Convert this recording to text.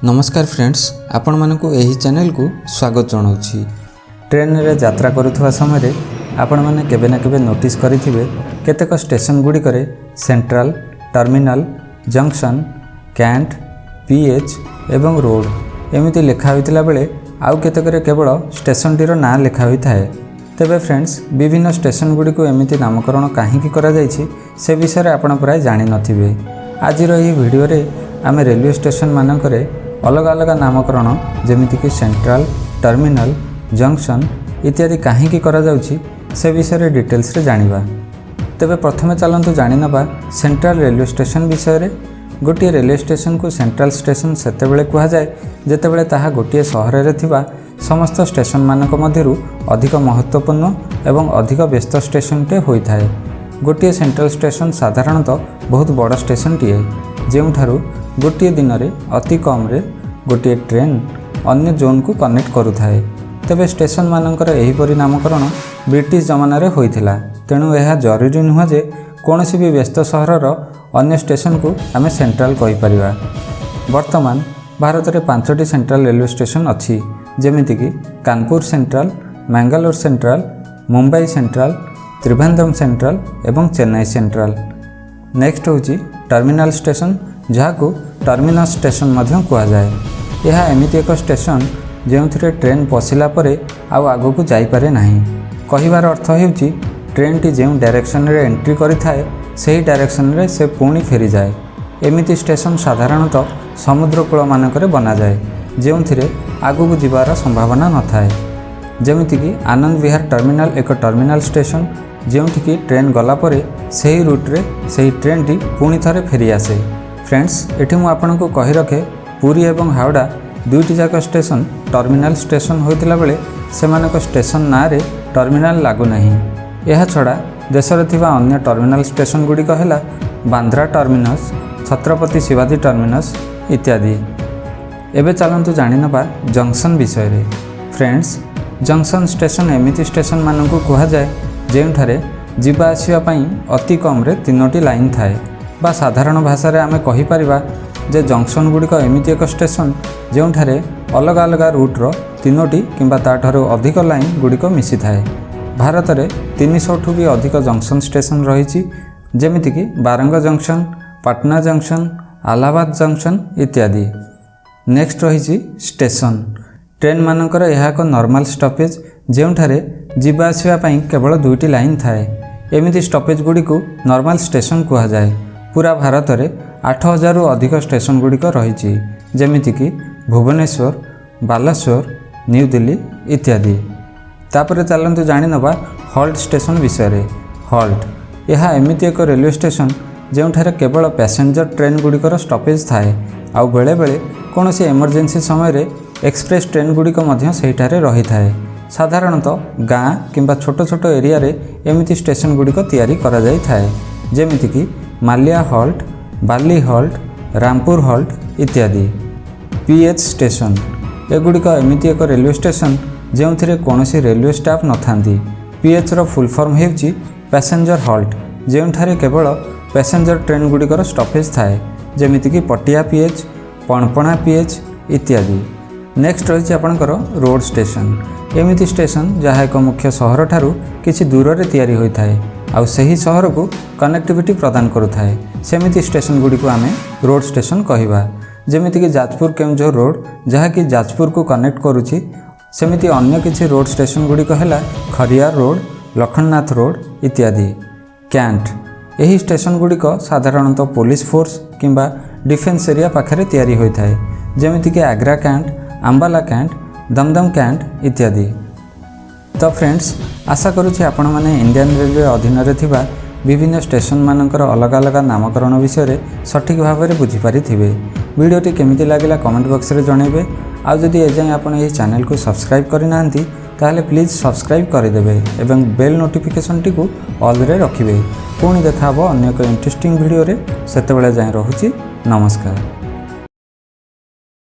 ନମସ୍କାର ଫ୍ରେଣ୍ଡସ୍, ଆପଣମାନଙ୍କୁ ଏହି ଚ୍ୟାନେଲକୁ ସ୍ୱାଗତ ଜଣାଉଛି। ଟ୍ରେନରେ ଯାତ୍ରା କରୁଥିବା ସମୟରେ ଆପଣମାନେ କେବେ ନା କେବେ ନୋଟିସ୍ କରିଥିବେ, କେତେକ ଷ୍ଟେସନ ଗୁଡ଼ିକରେ central, terminal, junction, cant, PH ଏବଂ ରୋଡ଼ ଏମିତି ଲେଖା ହୋଇଥିଲା ବେଳେ ଆଉ କେତେକରେ କେବଳ ଷ୍ଟେସନଟିର ନାଁ ଲେଖା ହୋଇଥାଏ। ତେବେ ଫ୍ରେଣ୍ଡସ୍, ବିଭିନ୍ନ ଷ୍ଟେସନ ଗୁଡ଼ିକୁ ଏମିତି ନାମକରଣ କାହିଁକି କରାଯାଇଛି, ସେ ବିଷୟରେ ଆପଣ ପ୍ରାୟ ଜାଣିନଥିବେ। ଆଜିର ଏହି ଭିଡ଼ିଓରେ ଆମେ ରେଲୱେ ଷ୍ଟେସନ ମାନଙ୍କରେ ଅଲଗା ଅଲଗା ନାମକରଣ, ଯେମିତିକି ସେଣ୍ଟ୍ରାଲ, ଟର୍ମିନାଲ, ଜଙ୍କସନ୍ ଇତ୍ୟାଦି କାହିଁକି କରାଯାଉଛି, ସେ ବିଷୟରେ ଡିଟେଲ୍ସରେ ଜାଣିବା। ତେବେ ପ୍ରଥମେ ଚାଲନ୍ତୁ ଜାଣିନେବା ସେଣ୍ଟ୍ରାଲ ରେଲୱେ ଷ୍ଟେସନ ବିଷୟରେ। ଗୋଟିଏ ରେଲୱେ ଷ୍ଟେସନକୁ ସେଣ୍ଟ୍ରାଲ ଷ୍ଟେସନ ସେତେବେଳେ କୁହାଯାଏ, ଯେତେବେଳେ ତାହା ଗୋଟିଏ ସହରରେ ଥିବା ସମସ୍ତ ଷ୍ଟେସନମାନଙ୍କ ମଧ୍ୟରୁ ଅଧିକ ମହତ୍ତ୍ୱପୂର୍ଣ୍ଣ ଏବଂ ଅଧିକ ବ୍ୟସ୍ତ ଷ୍ଟେସନଟେ ହୋଇଥାଏ। ଗୋଟିଏ ସେଣ୍ଟ୍ରାଲ ଷ୍ଟେସନ ସାଧାରଣତଃ ବହୁତ ବଡ଼ ଷ୍ଟେସନଟିଏ, ଯେଉଁଠାରୁ ଗୋଟିଏ ଦିନରେ ଅତି କମ୍ରେ ଗୋଟିଏ ଟ୍ରେନ୍ ଅନ୍ୟ ଜୋନ୍କୁ କନେକ୍ଟ କରୁଥାଏ। ତେବେ ଷ୍ଟେସନମାନଙ୍କର ଏହିପରି ନାମକରଣ ବ୍ରିଟିଶ ଜମାନାରେ ହୋଇଥିଲା। ତେଣୁ ଏହା ଜରୁରୀ ନୁହେଁ ଯେ କୌଣସି ବି ବ୍ୟସ୍ତ ସହରର ଅନ୍ୟ ଷ୍ଟେସନକୁ ଆମେ ସେଣ୍ଟ୍ରାଲ କହିପାରିବା। ବର୍ତ୍ତମାନ ଭାରତରେ ପାଞ୍ଚଟି ସେଣ୍ଟ୍ରାଲ ରେଲୱେ ଷ୍ଟେସନ ଅଛି, ଯେମିତିକି Kanpur central, Mangalore central, Mumbai central, Trivandrum central ଏବଂ ଚେନ୍ନାଇ ସେଣ୍ଟ୍ରାଲ। ନେକ୍ସଟ ହେଉଛି ଟର୍ମିନାଲ ଷ୍ଟେସନ, ଯାହାକୁ ଟର୍ମିନସ୍ ଷ୍ଟେସନ ମଧ୍ୟ କୁହାଯାଏ। ଏହା ଏମିତି ଏକ ଷ୍ଟେସନ, ଯେଉଁଥିରେ ଟ୍ରେନ୍ ପଶିଲା ପରେ ଆଉ ଆଗକୁ ଯାଇପାରେ ନାହିଁ। କହିବାର ଅର୍ଥ ହେଉଛି, ଟ୍ରେନ୍ଟି ଯେଉଁ ଡାଇରେକ୍ସନରେ ଏଣ୍ଟ୍ରି କରିଥାଏ, ସେହି ଡାଇରେକ୍ସନରେ ସେ ପୁଣି ଫେରିଯାଏ। ଏମିତି ଷ୍ଟେସନ ସାଧାରଣତଃ ସମୁଦ୍ର କୂଳମାନଙ୍କରେ ବନାଯାଏ, ଯେଉଁଥିରେ ଆଗକୁ ଯିବାର ସମ୍ଭାବନା ନଥାଏ। ଯେମିତିକି ଆନନ୍ଦ ବିହାର ଟର୍ମିନାଲ ଏକ ଟର୍ମିନାଲ ଷ୍ଟେସନ, ଯେଉଁଠିକି ଟ୍ରେନ୍ ଗଲା ପରେ ସେହି ରୁଟ୍ରେ ସେହି ଟ୍ରେନ୍ଟି ପୁଣି ଥରେ ଫେରିଆସେ। ଫ୍ରେଣ୍ଡସ୍, ଏଠି ମୁଁ ଆପଣଙ୍କୁ କହି ରଖେ, ପୁରୀ ଏବଂ ହାୱଡ଼ା ଦୁଇଟି ଯାକ ଷ୍ଟେସନ ଟର୍ମିନାଲ ଷ୍ଟେସନ ହୋଇଥିଲା ବେଳେ ସେମାନଙ୍କ ଷ୍ଟେସନ ନାଁରେ ଟର୍ମିନାଲ ଲାଗୁନାହିଁ। ଏହାଛଡ଼ା ଦେଶରେ ଥିବା ଅନ୍ୟ ଟର୍ମିନାଲ ଷ୍ଟେସନ ଗୁଡ଼ିକ ହେଲା ବାନ୍ଦ୍ରା ଟର୍ମିନସ୍, ଛତ୍ରପତି ଶିବାଜୀ ଟର୍ମିନସ୍ ଇତ୍ୟାଦି। ଏବେ ଚାଲନ୍ତୁ ଜାଣିନେବା ଜଙ୍କସନ୍ ବିଷୟରେ। ଫ୍ରେଣ୍ଡସ୍, ଜଙ୍କସନ୍ ଷ୍ଟେସନ ଏମିତି ଷ୍ଟେସନମାନଙ୍କୁ କୁହାଯାଏ, ଯେଉଁଠାରେ ଯିବା ଆସିବା ପାଇଁ ଅତି କମ୍ରେ ତିନୋଟି ଲାଇନ୍ ଥାଏ ବା ସାଧାରଣ ଭାଷାରେ ଆମେ କହିପାରିବା ଯେ ଜଙ୍କସନ୍ ଗୁଡ଼ିକ ଏମିତି ଏକ ଷ୍ଟେସନ, ଯେଉଁଠାରେ ଅଲଗା ଅଲଗା ରୁଟ୍ର ତିନୋଟି କିମ୍ବା ତା'ଠାରୁ ଅଧିକ ଲାଇନ୍ ଗୁଡ଼ିକ ମିଶିଥାଏ। ଭାରତରେ 300ଠୁ ବି ଅଧିକ ଜଙ୍କସନ୍ ଷ୍ଟେସନ ରହିଛି, ଯେମିତିକି Barang junction, Patna junction, Allahabad junction ଇତ୍ୟାଦି। ନେକ୍ସଟ ରହିଛି ଷ୍ଟେସନ। ଟ୍ରେନ୍ମାନଙ୍କର ଏହା ଏକ ନର୍ମାଲ ଷ୍ଟପେଜ୍, ଯେଉଁଠାରେ ଯିବା ଆସିବା ପାଇଁ କେବଳ ଦୁଇଟି ଲାଇନ୍ ଥାଏ। ଏମିତି ଷ୍ଟପେଜ୍ ଗୁଡ଼ିକୁ ନର୍ମାଲ ଷ୍ଟେସନ କୁହାଯାଏ। ପୁରା ଭାରତରେ 8000ରୁ ଅଧିକ ଷ୍ଟେସନ ଗୁଡ଼ିକ ରହିଛି, ଯେମିତିକି ଭୁବନେଶ୍ୱର, ବାଲେଶ୍ୱର, ନ୍ୟୁ ଦିଲ୍ଲୀ ଇତ୍ୟାଦି। ତାପରେ ଚାଲନ୍ତୁ ଜାଣିନେବା ହଲ୍ଟ ଷ୍ଟେସନ ବିଷୟରେ। ହଲ୍ଟ ଏହା ଏମିତି ଏକ ରେଲୱେ ଷ୍ଟେସନ, ଯେଉଁଠାରେ କେବଳ ପ୍ୟାସେଞ୍ଜର ଟ୍ରେନ୍ ଗୁଡ଼ିକର ଷ୍ଟପେଜ୍ ଥାଏ ଆଉ ବେଳେବେଳେ କୌଣସି ଏମର୍ଜେନ୍ସି ସମୟରେ ଏକ୍ସପ୍ରେସ୍ ଟ୍ରେନ୍ ଗୁଡ଼ିକ ମଧ୍ୟ ସେହିଠାରେ ରହିଥାଏ। ସାଧାରଣତଃ ଗାଁ କିମ୍ବା ଛୋଟ ଛୋଟ ଏରିଆରେ ଏମିତି ଷ୍ଟେସନ ଗୁଡ଼ିକ ତିଆରି କରାଯାଇଥାଏ, ଯେମିତିକି ମାଲିଆ ହଲ୍ଟ, ବାଲି ହଲ୍ଟ, ରାମପୁର ହଲ୍ଟ ଇତ୍ୟାଦି। ପିଏଚ୍ ଷ୍ଟେସନ ଏଗୁଡ଼ିକ ଏମିତି ଏକ ରେଲୱେ ଷ୍ଟେସନ, ଯେଉଁଥିରେ କୌଣସି ରେଲୱେ ଷ୍ଟାଫ୍ ନଥାନ୍ତି। ପିଏଚ୍ର ଫୁଲ୍ ଫର୍ମ ହେଉଛି ପ୍ୟାସେଞ୍ଜର ହଲ୍ଟ, ଯେଉଁଠାରେ କେବଳ ପ୍ୟାସେଞ୍ଜର ଟ୍ରେନ୍ ଗୁଡ଼ିକର ଷ୍ଟପେଜ୍ ଥାଏ, ଯେମିତିକି ପଟିଆ ପିଏଚ୍, ପଣପଣା ପିଏଚ୍ ଇତ୍ୟାଦି। ନେକ୍ସଟ ରହିଛି ଆପଣଙ୍କର ରୋଡ଼ ଷ୍ଟେସନ। ଏମିତି ଷ୍ଟେସନ, ଯାହା ଏକ ମୁଖ୍ୟ ସହରଠାରୁ କିଛି ଦୂରରେ ତିଆରି ହୋଇଥାଏ ଆଉ ସେହି ସହରକୁ କନେକ୍ଟିଭିଟି ପ୍ରଦାନ କରୁଥାଏ, ସେମିତି ଷ୍ଟେସନ ଗୁଡ଼ିକୁ ଆମେ ରୋଡ଼ ଷ୍ଟେସନ କହିବା। ଯେମିତିକି ଯାଜପୁର କେଉଁଝର ରୋଡ଼, ଯାହାକି ଯାଜପୁରକୁ କନେକ୍ଟ କରୁଛି। ସେମିତି ଅନ୍ୟ କିଛି ରୋଡ଼ ଷ୍ଟେସନ ଗୁଡ଼ିକ ହେଲା ଖରିଆର ରୋଡ଼, ଲଖନନାଥ ରୋଡ଼ ଇତ୍ୟାଦି। କ୍ୟାଣ୍ଟ ଏହି ଷ୍ଟେସନ ଗୁଡ଼ିକ ସାଧାରଣତଃ ପୋଲିସ ଫୋର୍ସ କିମ୍ବା ଡିଫେନ୍ସ ଏରିଆ ପାଖରେ ତିଆରି ହୋଇଥାଏ, ଯେମିତିକି Agra cantt, Ambala cantt, Dum Dum cantt ଇତ୍ୟାଦି। ତ ଫ୍ରେଣ୍ଡସ୍, ଆଶା କରୁଛି ଆପଣମାନେ ଇଣ୍ଡିଆନ୍ ରେଲୱେ ଅଧୀନରେ ଥିବା ବିଭିନ୍ନ ଷ୍ଟେସନମାନଙ୍କର ଅଲଗା ଅଲଗା ନାମକରଣ ବିଷୟରେ ସଠିକ୍ ଭାବରେ ବୁଝିପାରିଥିବେ। ଭିଡ଼ିଓଟି କେମିତି ଲାଗିଲା, କମେଣ୍ଟ ବକ୍ସରେ ଜଣାଇବେ। ଆଉ ଯଦି ଏଯାଏଁ ଆପଣ ଏହି ଚ୍ୟାନେଲକୁ ସବସ୍କ୍ରାଇବ୍ କରିନାହାନ୍ତି, ତାହେଲେ ପ୍ଲିଜ୍ ସବସ୍କ୍ରାଇବ୍ କରିଦେବେ ଏବଂ ବେଲ୍ ନୋଟିଫିକେସନ୍ଟିକୁ ଅଲ୍ରେ ରଖିବେ। ପୁଣି ଦେଖା ହେବ ଅନ୍ୟ ଏକ ଇଣ୍ଟରେଷ୍ଟିଂ ଭିଡ଼ିଓରେ। ସେତେବେଳେ ଯାଏଁ ରହୁଛି। ନମସ୍କାର।